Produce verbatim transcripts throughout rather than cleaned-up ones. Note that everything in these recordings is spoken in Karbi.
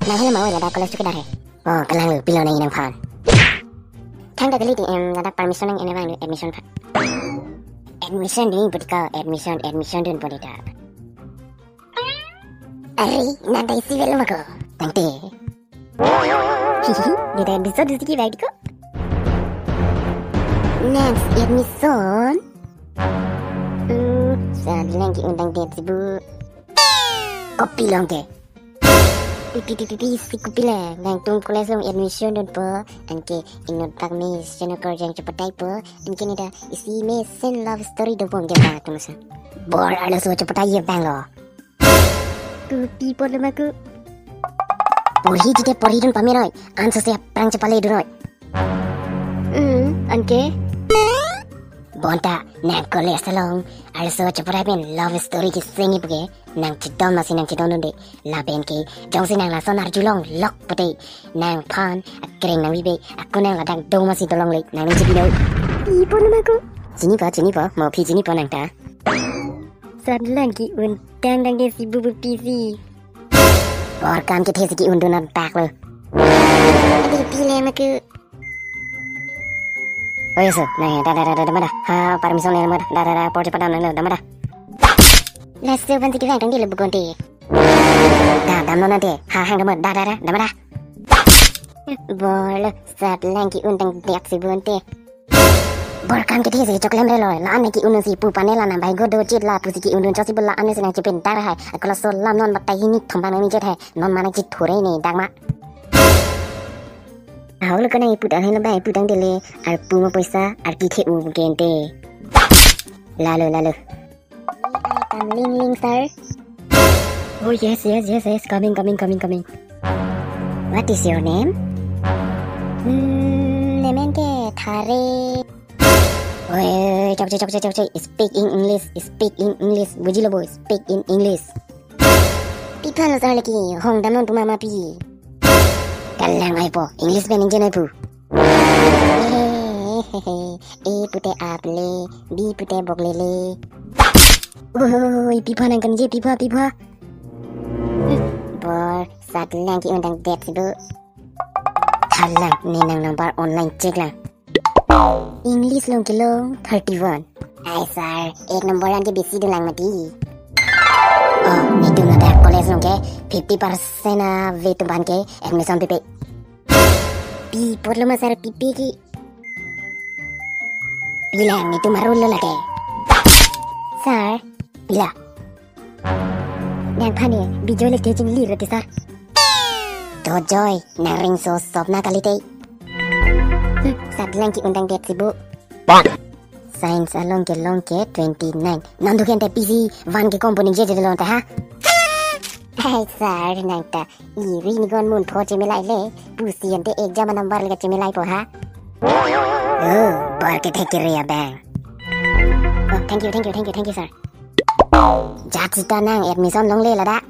Nang helo ma oi, ladak college chowkidar he. Oh, kalang lo, pilo nangji nangphan. Thangta kali ti em, ladak permission nang-en abang admission phan. Admission dun putiko, admission, admission dun putita. Ari, nang ta isi velo ma ko. Tangte. Hihi, dia ta bisa dusi ki baik ko. Next admission. Hmm, sadlang ki-un tangdet si bu. Kopilo ke? Pipi pipi pipi si kopilo. Nangtum college along admission dunpo. Anke inut bak mesen akorjang chepataipo. Anke neta isi mesen love story dunpo, anke bang atum sa. Bor arloso chepatai ye bang lo. Kopi apotlo ma ko. Porhi jite porhi dun pame noi. Ansose aphrang chepale dun noi. Hmm, anke? Bonta, nang college along arloso chepatai pen love story kesengji puke, nang chedon masi nang chedon dunde. Lapen ke, jongsi nang lason arjulong lok pute, nangphan akreng nangbibe, ako nang ladak do masi dolongle, nangning chibino. Pi apotlo ma ko. Chinipo, chinipo, mo aphi chinipo nang ta. Sadlang ki-un tang tangdet si bu bu pisi. Bor kam kethe si ki-un dun non tak lo. Adi pile ma ko. Oh, yes, sir. Nang, da, da, da, da, da, ma da. Ha, permission le, ma da. Da, da, da, apor chepadam nang lo, da, ma da. Laso abang si kevang tangdet lo bu konte. Da, dam non nang te. Ha, hang da ma, da, da, da, da, ma da. Bor lo, sadlang ki-un tangdet si bu konte. Bor kam kethe si choklem re lo, la-an ke ki-un si pu pane la nang bai go do chit la pusi ki-un dun chot si bu la-an si nang chepintar hai. Ako laso alam non batai hini thom bang nang ni jet hai. Non ma nang chithure ne dak ma. Ahok lo ko nang ipu tang helo bai ipu tangdet le arpu ma poisa arki the u gente. Lalo, lalo. Come ling ling, sir. Oh, yes, yes, yes, yes. Coming, coming, coming, coming. What is your name? Hmm, nemen ke Thare. Oi, chokche, chokche, chokche. Speak in English, speak in English. Bujilo bo, speak in English. Pi aphanlo sir leki, hong dam non pu ma ma pi. Kalang ai po, English pen ningje noi pu. A pute aple, B pute boklele. Oi, pi aphan nang kaningje, pi aphan, pi aphan. Bor, sadlang ki-un tangdet si bu. Thalang, ne nang number online check lang. English along kelong thirty-one. Ai sir, ek number an ke besi dolang mati. Oh, netum ladak college along ke fifty percent ave atum aphan ke admission pipe. Pi apotlo ma sir, pipe ki. Pila netum arul lo lake. Sir, pila. Nangphan ne Bijoy le kejing li roti sir. To Joy, nang ringso sopna kalite. Hmm, sadlang ki-un tangdet si bu. Science along kelong ke twenty-nine. Nang duken te P C one ke company je je long ta ha. Hai sir, nang ta iri ni gon mun pho chemilai le. Pusi ante exam number le chemilai po ha. Oh, bor kethe kere abang. Oh, thank you, thank you, thank you, thank you, sir. Jat sita nang admission longle ladak.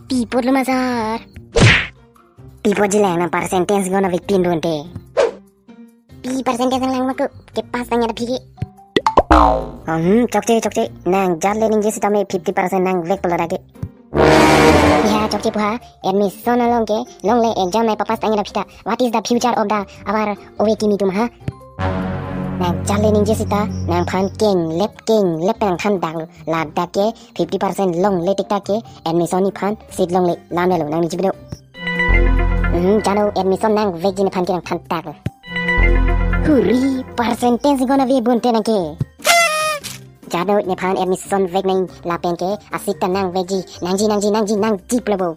Pi apotlo ma sir. Pi apotji lang nang percentage gon avepin dunte. Pi percentage lang ma ko ke pass tang ya da phi ke. Hmm, chokche, chokche. Nang jat le ningje sitame fifty percent nang vek polo dage. Ya, chokche pu ha. Admission along ke longle exam nai papass tang ya da phi ta. What is the future of the our O A T mi tum ha? Nang jat le ningje sita, nangphan keng lep keng lep nang than dak lo. Ladak ke fifty percent longle tik tak ke admission nephan seat longle, lam le lo nang niji bino. Hmm, jano admission nang vekji nephan ke nang than tak lo. Huri, percentage gon ave bonte nang ke. Jano nephan admission vek nang lapen ke a seat ta nang vekji, nangji, nangji, nangji, nangji plo bo.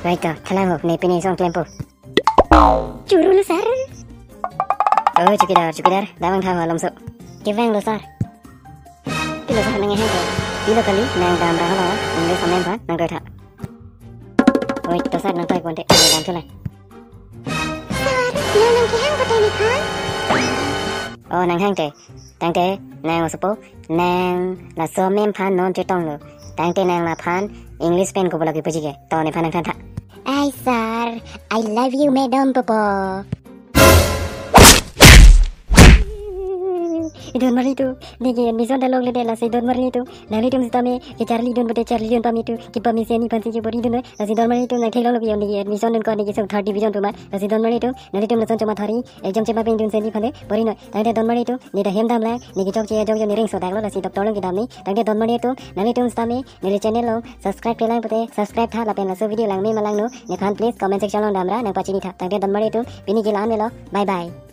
Baik to, thalang ho, ne pine song klempo. Churu lo sir. Oh, chowkidar, chowkidar, damang tha ho alomso. Kevang lo sir. Pilo sir nang hang ke. Pilo kali, nang dam raha lo, English amen pha, nang koi tha. Oi, to sir nang toi konte, nang dam chulai. Sir, nang nang kehang ko tani phan? Oh, nang hang te. Tangte, nang osopo, nang laso mem phan non chetong lo. Tangte nang laphan English pen kopo lagi puji ke. To nephan nang than tha. Ai sir, I love you madam popo. Donmarli atum, neli ke admission ta longle det, lasi donmarli atum, nanglitum sitame kecharlidun pute charlidun pame atum, kepame si ani aphansi chebor-idun noi. Lasi donmarli atum nang theklonglo ke neli ke admission dun ko, neli ke song third division atum ma. Lasi donmarli atum, nanglitum lason choma thari, exam chepapengdun si neli aphan te bor-i noi. Tangte donmarli atum, neli ta hem damlang, neli kechokche ajok jo neli ring sodaklo, lasi doctor along kedam neli. Tangte donmarli atum, nanglitum sitame neli channel along subscribe-kle lang pute subscribe tha, lapen laso video langme ma langno, nephan please comment section along damra nangpachini tha. Tangte donmarli atum, pini ke la-an avelo. Bye bye.